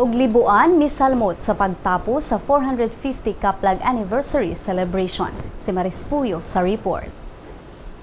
Ug Libuan misalmot sa pagtapos sa 450 Kaplag Anniversary Celebration. Si Maris Puyo sa report.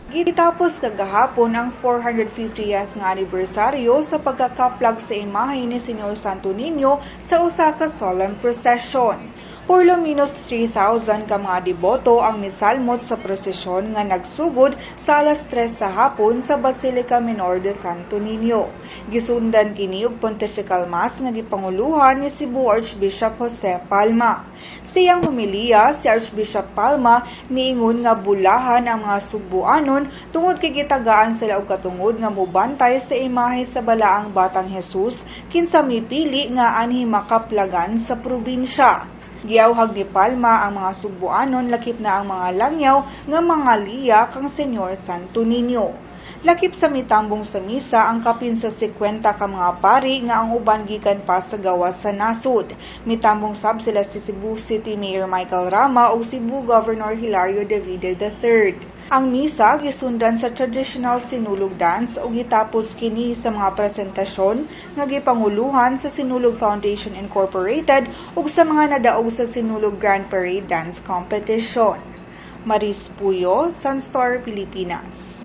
Gitapos kagahapon ang 450th nga anibersaryo sa pagkakaplag sa imahe ni Senyor Santo Niño sa usa ka solemn procession. Por lo menos 3,000 ka mga deboto ang misalmot sa prosesyon nga nagsugod sa alas 3 sa hapon sa Basilica Minor de Santo Niño. Gisundan kini og Pontifical Mass nga gipanguluhan ni Cebu Archbishop Jose Palma. Siyang homiliya, si Archbishop Palma niingon nga bulahan ang mga Sugbuanon tungod kay gitagaan sila og katungod nga mobantay sa imahe sa Balaang Batang Jesus, kinsa mipili nga anhi makaplagan sa probinsya. Giawhag ni Palma ang mga Sugbuanon, lakip na ang mga langyaw, nga mga liya kang Senyor Santo Niño. Lakip sa mitambong sa misa ang kapin sa 50 ka mga pari nga ang uban gikan pa sa gawas sa nasod. Mitambong sab sila si Cebu City Mayor Michael Rama ug Cebu Governor Hilario Davide III. Ang misa gisundan sa traditional Sinulog dance ug gitapos kini sa mga presentasyon nga gipanguluhan sa Sinulog Foundation Incorporated ug sa mga nadaog sa Sinulog Grand Parade Dance Competition. Maris Puyo, Sunstar Pilipinas.